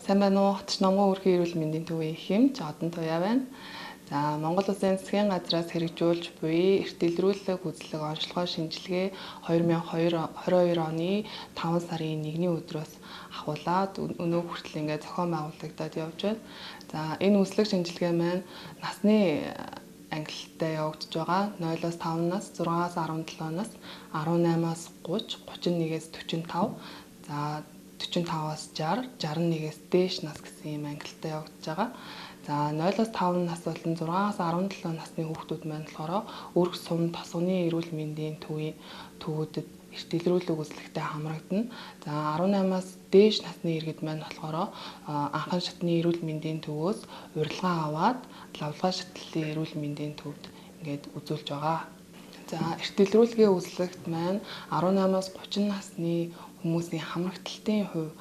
Сайн байна уу? Хотч номгоо өрхийн эрүүл мэндийн төвийн их эмч Одан Туяа байна. За, Монгол Улсын засгийн газраас хэрэгжүүлж буй эрт илрүүлэг үзлэг онцлогоо шинжилгээ 2022 оны 5 сарын 1-ний өдрөөс ахуулаад өнөө хүртэл ингээд зохион байгуулагдаад явж байна. За, энэ үзлэг шинжилгээ маань насны ангилалтай явагдаж байгаа. 0-оос 5 нас, 6-аас 17 нас, 18-аас 30, 31-ээс 45, за 45-аас 60, 61-ээс дээш нас гэсэн ийм ангилалтай явагдаж байгаа. За, 0-оос 5 нас болон 6-аас 17 насны хүүхдүүд маань болохоор өрг сум тосгоны эрүүл мэндийн төвийн төвүүдэд эрт илрүүлэг үзлэгтэй хамрагдана. За, 18-аас дээш насны иргэд маань болохоор анхан шатны эрүүл мэндийн төвөөс урилга аваад лавлгаа шатлалын эрүүл мэндийн төвд ингээд үзүүлж байгаа. За, эрт илрүүлгийн үзлэгт маань 18-аас 30 насны хүмүүсийн хамрагдлалтын хувь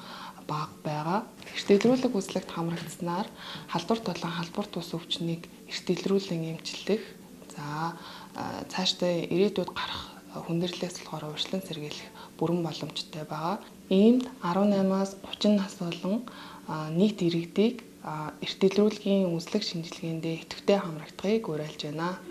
бага байгаа. Эрт илрүүлэг үзлэгт хамрагдсанаар халдварт болон халбар тус өвчнийг эрт илрүүлэн эмчлэх, за цаашдаа ирээдүйд гарах хүндрэлээс болохоор урьдчилан сэргийлэх бүрэн боломжтой байгаа. Иймд 18-аас 30 нас болон нийт иргэдийг эрт илрүүлгийн үзлэг шинжилгээндээ идэвхтэй хамрагдахыг уриалж байна.